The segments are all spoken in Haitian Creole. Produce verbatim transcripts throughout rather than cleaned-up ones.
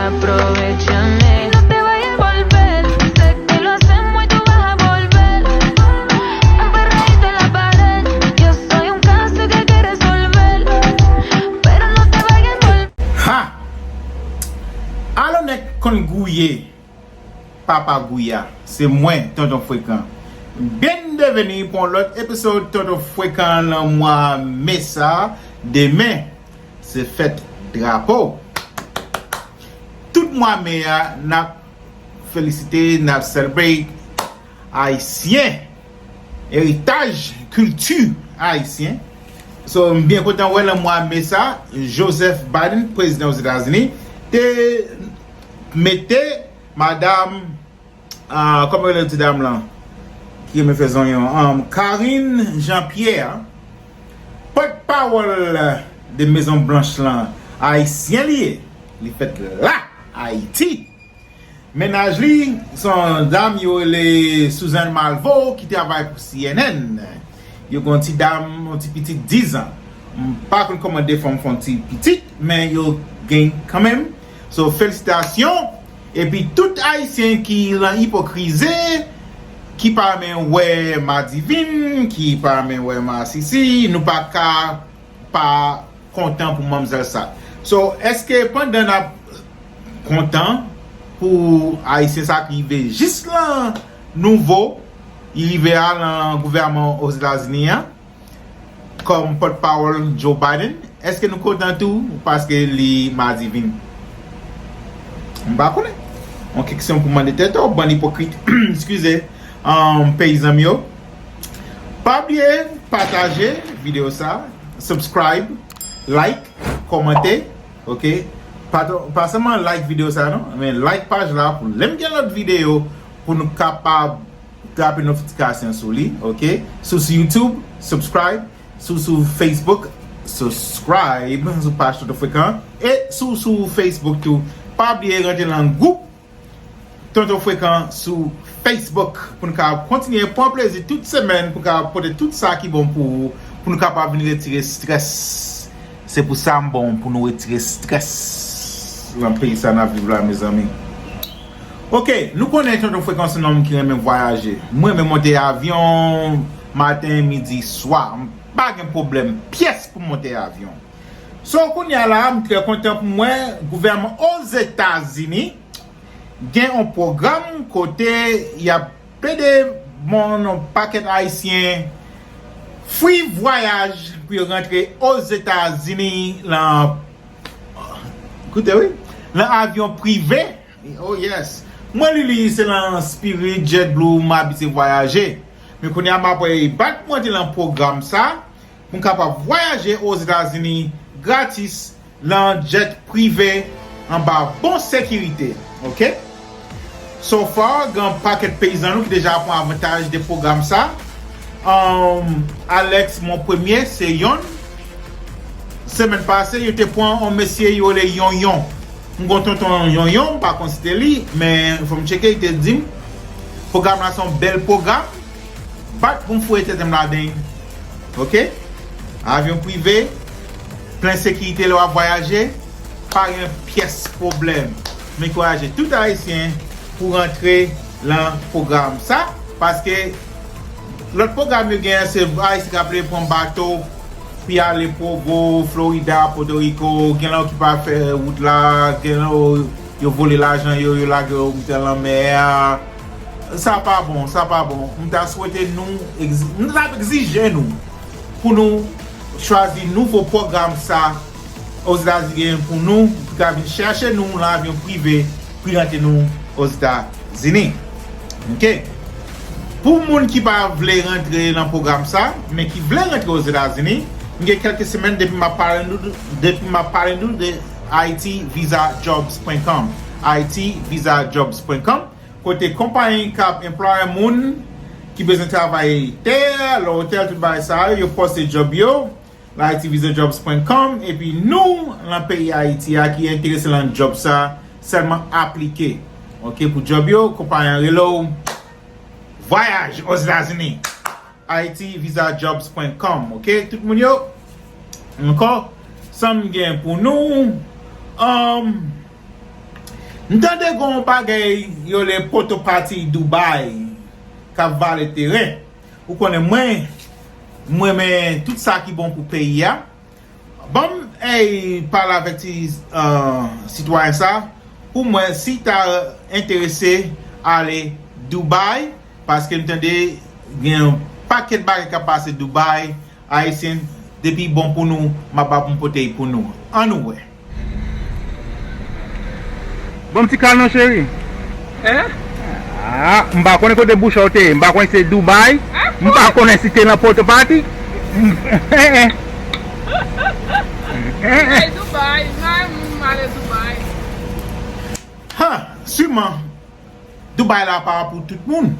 Aprovechame, no te vayas a volver. Sé que lo hacemos y tú vas a volver. Emperradito en la pared, yo soy un caso que hay que resolver. Pero no te vayas a volver. Ha! Alò nèg konn gouye, papa gouya, se mwen, Tonton Frekan. Byenveni pou yon lòt episode Tonton Frekan nan mwa me sa. Demen, se fèt drapo. Tout mwa me a, n ap felisite, n ap celebrate Ayisyen, eritaj, kilti ayisyen. So, m byen kontan wè nan mwa me sa, Joseph Biden, prezidan Ozetazini, te mete madanm, ah, kòman yo rele ti dam lan, ki renmen fè zonyon, um, Karine Jean-Pierre, pòtpawòl de Mezon Blanch lan, ayisyen li ye, li fèt la, Ayiti. Mennaj li se yon dam yo rele Susan Malveaux ki travay pou C N N. Yo gen yon ti dam, yon ti pitit diz an. M pa konn kòman de fanm fè yon ti pitit, men yo gen kanmenm. So, felisitasyon. Epi tout Ayisyen ki lan ipokrizi, ki pa renmen wè Madivin, ki pa renmen wè Masisi, nou pa ka pa kontan pou manmzèl sa. So, èske pandan n ap kontan pou Ayisyen sa ki rive jis lan nouvo, li rive a lan gouvènman Ozetazini an, kòm pòtpawòl Joe Biden, èske nou kontan tou paske li Madivin? M pa konnen. Yon keksyon pou mande tèt ou, bann ipokrit. Eskize, um, peyi zanmi yo. Pa bliye pataje videyo sa, subscribe, like, kòmante, ok? Pa, pa sèlman like videyo sa non, men like paj la pou lè m gen lòt videyo pou nou kapab trape notifikasyon sou li, ok? Si w sou YouTube, subscribe. Si w sou Facebook, subscribe sou paj Tonton Frekan. E si w sou Facebook tou, pa bliye rantre lan gwoup Tonton Frekan sou Facebook pou n ka kontinye pran plezi tout semèn, pou n ka pote tout sa ki bon pou ou, pou nou kapab vin retire strès. Se pou sa m bon, pou nou retire strès lan peyi sa n ap viv la, mezanmi. Ok, nou konnen Tonton Frekan se yon nonm ki renmen vwayaje. Mwen renmen monte avyon maten, midi, swa. M pa gen pwoblèm pyès pou m monte avyon. So, kounye a la, m trè kontan pou m wè gouvènman Ozetazini gen yon pwogram kote y ap ede bon yon pakèt Ayisyen free vwayaj pou yo rantre Ozetazini lan, koute wi, lan avyon prive. Oh yes. Mwen li li se lan Spirit, JetBlue m abitye vwayaje. Men kounye a m ap wè bat mwen te lan pwogram sa pou m kapab vwayaje Ozetazini gratis lan jet prive anba bon sekirite. Ok? So far, gen pakèt peyizan nou ki deja pran avantaj de pwogram sa. Um, Alex Mon Premye se yonn. Semèn pase, yo te pran yon mesye yo rele Yonyon. M gon tonton Yonyon, m pa konn si te li, men fò m tcheke, li te di m pwogram la se yon bèl pwogram. Bat pou m foure tèt m ladan l. Ok? Avyon prive, plen sekirite lè w ap vwayaje, pa gen pyès pwoblèm. M ankouraje tout Ayisyen pou rantre lan pwogram sa, paske lòt pwogram yo gen, se Ayisyen k ap leve pran bato pou y ale Provo, Florida, Pòtoriko, gen la yo ki pa fè wout la, gen la yo, yo vole lajan yo, yo lage yo mitan lanmè a. Sa pa bon, sa pa bon. M ta swete nou, egzi- m ta egzije nou pou nou chwazi nouvo pwogram sa Ozetazini gen pou nou, pou ka vin chèche nou lan avyon prive pou rantre nou Ozetazini. Ok? Pou moun ki pa vle rantre lan pwogram sa, men ki vle rantre Ozetazini, m gen kèlke semèn depi m ap pale nou, depi m ap pale nou de Haiti Visa Jobs pwen kòm. Haiti Visa Jobs pwen kòm, kote konpayi k ap anplwaye moun ki bezwen travay tè, lotèl, tout bagay sa yo, yo poste djòb yo lan Haiti Visa Jobs pwen kòm, epi nou, lan peyi Ayiti a, ki enterese lan djòb sa, sèlman aplike. Ok, pou djòb yo, konpayi an rele w Vwayaj Ozetazini. Haiti Visa Jobs pwen kòm, ok? Tout moun yo, ankò, sa m gen pou nou, um, M tande gen yon bagay yo rele poto pati Dubai k ap vale teren. Ou konnen mwen, m renmen tout sa ki bon pou peyi a. Ban m, ey, pale avèk ti, eh, sitwayen sa pou m wè si l ta enterese ale Dubai, paske m tande gen yon pakèt bagay k ap pase Dubai, Ayisyen, depi bon pou nou, m ap ba pou m pote l pou nou. Ann nou wè. Bon, ti kal non, cheri. Hein? Ah, m pa konnen kote bouch ou te ye. M pa konnen si se Dubai. M pa konnen si te nan Pòto Pati. Hey, Dubai, m ale Dubai. Ha, siman. Dubai la pa pou tout moun.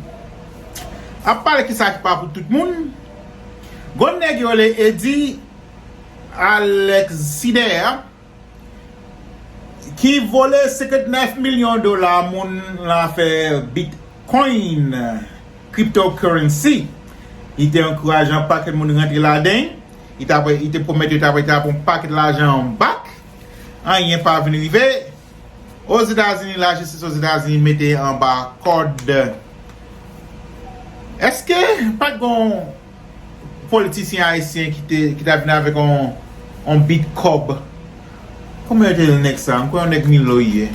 Ap pale kisa ki pa pou tout moun. Gon nèg yo rele Eddy Alexander ki vole senkantnèf milyon dola moun lan afè Bitcoin, cryptocurrency. Li te ankouraje yon pakèt moun rantre ladan l. Li t ap, li te pwomèt yo t ap, li t ap yon pakèt lajan bak. Anyen pa vin rive. Ozetazini, lajistis Ozetazini mete anba kòd. Èske pa t gon politisyen ayisyen ki te, ki t ap vin avèk on, on bit kòb? Kòman yo te rele nèg sa? M kwè yon nèg Milo li ye.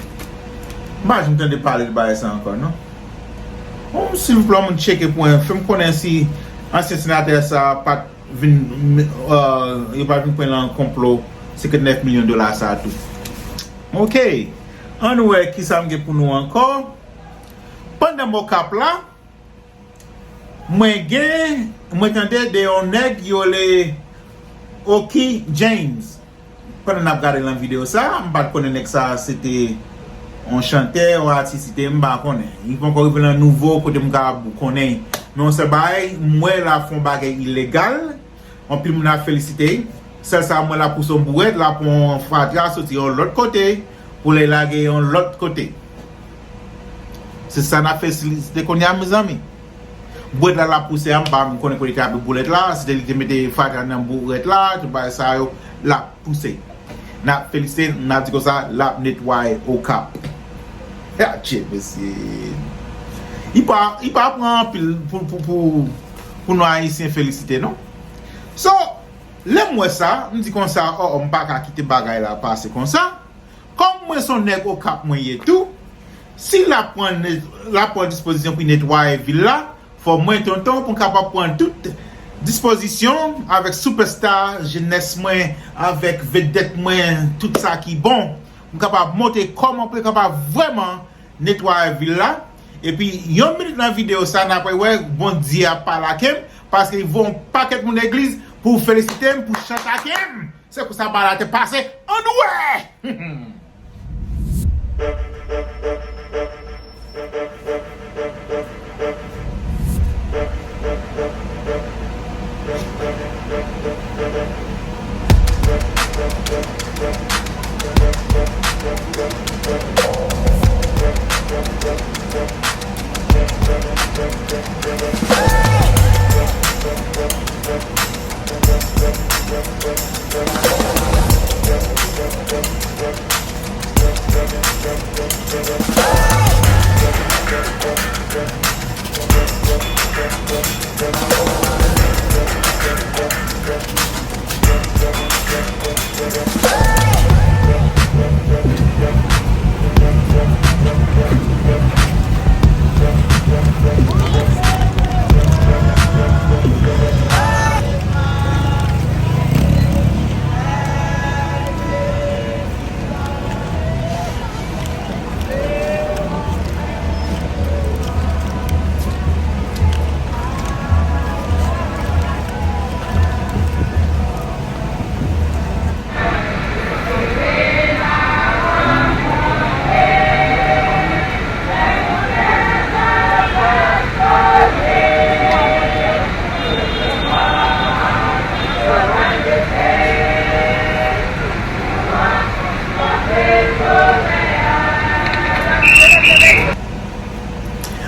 M pa janm tande pale de bagay sa ankò, non. Bon, silvouplè, moun tcheke pou mwen, fè m konnen si ansyen senatè sa pa t vin, eh, yo pa vin pran l nan konplo senkantnèf milyon dola sa tou. Ok. Ann wè kisa m gen pou nou ankò. Pandan m Okap la, mwen gen, mwen tande de yon nèg yo rele Oki James. Pandan n ap gade nan videyo sa, m pa t konnen nèg sa se te yon chantè, yon atis li te ye, m pa konnen. Li poko rive nan nivo kote m kapab konnen. Men yon sèl bagay, m wè l ap fè yon bagay ilegal. Anpil moun ap felisite l. Sèl sa m wè l ap pouse yon bourèt, l ap pran yon fatra soti yon lòt kote pou l al lage yon lòt kote. Se sa n ap felisite kounye a, mezanmi. Bourèt la l ap pouse a, m pa menm konnen kote li te ape bourèt la, si se li te mete fatra nan bourèt la, tout bagay sa yo, l ap pouse. N ap felisite l, n ap di konsa, l ap netwaye Okap. Adje, mesye. Li pa, li pa pran anpil pou, pou, pou, pou nou Ayisyen felisite, non. So, lè m wè sa, m di konsa, o, o, m pa ka kite bagay la pase konsa. Kòm mwen se yon nèg Okap mwen ye tou, si l ap pran, l ap pran dispozisyon pou netwaye vil la, fò mwen, Tonton, pou m kapab pran tout dispozisyon avèk sipèsta jenès mwen, avèk vedèt mwen, tout sa ki bon, pou m kapab montre kòman pou yo kapab vrèman netwaye vil la. Epi, yon minit nan videyo sa, n ap wè Bondye ap pale ak m, paske li voye yon pakèt moun legliz pou felisite m, pou chante ak m. Se konsa bagay la te pase. Ann wè!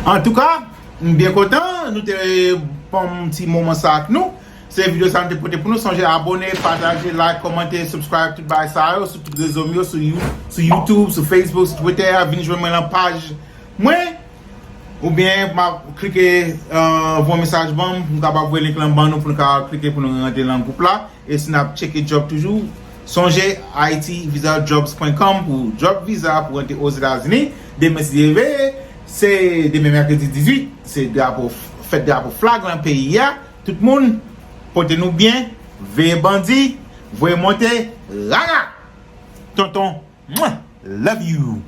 Antouka, m byen kontan nou te pran ti moman sa ak nou. Se videyo sa m te pote pou nou. Sonje abòne, pataje, like, kòmante, subscribe, tout bagay sa yo sou tout rezo m yo, sou, You- sou YouTube, sou Facebook, sou Twitter. Vin jwenn mwen nan paj mwen. Oubyen m ap klike, euh, voye mesaj ban m, m kapab voye link lan ban nou pou nou ka klike pou nou rantre nan gwoup la. E si n ap tcheke djòb toujou, sonje haiti visa jobs pwen com pou djòb viza pou rantre Ozetazini. Demen, si Dye vle, se demen mèkredi dizuit, se drapo, fèt drapo flag lan peyi a. Tout moun, pote nou byen, veye bandi, voye monte, raga! Tonton, mwen, love you!